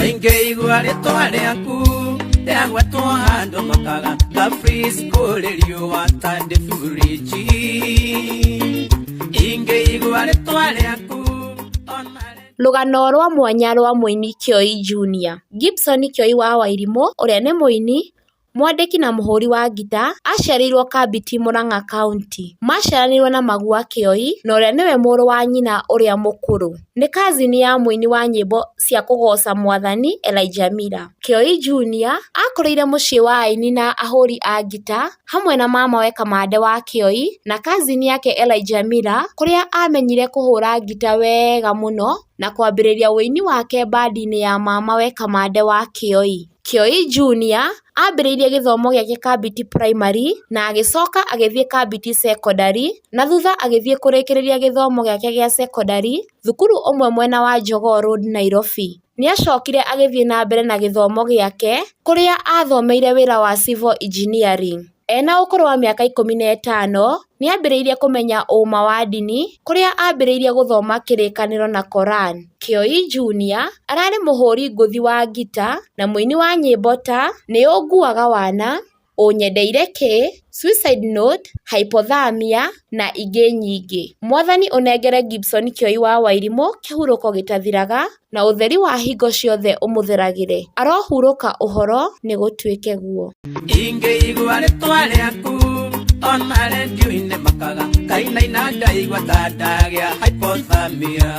Ingĩigua rĩtwa rĩaku rĩagwetwo handũ makaga ta freeze kũrĩ riũa ta ndĩ furiji. Ingĩigua rĩtwa rĩaku ona. Rũgano rwa mwanya rwa mũini Kĩoi Junior. Gibson Kĩoi wa Wairimũ, ũrĩa nĩ mũini, mwandĩki na mũhũri wa ngita, aciarĩirwo Kambiti, Murang'a County. Maciaranĩirwo na Magua Kĩoi, na ũrĩa nĩwe mũrũ wa nyina ũrĩa mũkũrũ. Nĩ kazini ya mũini wa nyĩmbo cia kũgooca mwathani Elijah Miller. Kĩoi Junior akũrĩire mũciĩ wa aini na ahũri a ngita hamwe na mamawe Kamande wa Kĩoi na kazini yake Elijah Miller, kũrĩa amenyire kũhũra ngita wega mũno na kwambĩrĩria ũini wake bandi-inĩ ya mamawe Kamande wa Kĩoi. Kĩoi Junior ambĩrĩirie gĩthomo gĩake Kambiti Primary na agĩcoka agĩthiĩ Kambiti Secondary na thutha agĩthiĩ kũrĩkĩrĩria gĩthomo gĩake gĩa cekondarĩ thukuru ũmwe mwena wa Jogoo Road, Nairobi. Nĩacokire agĩthiĩ na mbere na gĩthomo gĩake kũrĩa athomeire wĩra wa civil engineering. Ena ũkũrũ wa mĩaka 15 nĩambĩrĩirie kũmenya ũma wa ndini kũrĩa ambĩrĩirie gũthoma kĩrĩkanĩro na Koran. Kĩoi Junior ararĩ mũhũri ngũthi wa ngita na mũini wa nyĩmbo ta Nĩ Ũnguaga Wana, Ũnyendeire Kĩ, Suicide Note, Hypothermia na ingĩ nyingĩ. Mwathani ũnengere Gibson Kĩoi wa Wairimũ kĩhurũko gĩtathiraga na ũtheri wa hingo ciothe ũmũtheragĩre. Arohurũka ũhoro nĩgũtuĩke guo. Ingĩigua rĩtwa rĩaku ona rendio-inĩ makaga kainaina ndaigua ta ndagĩa hypothermia.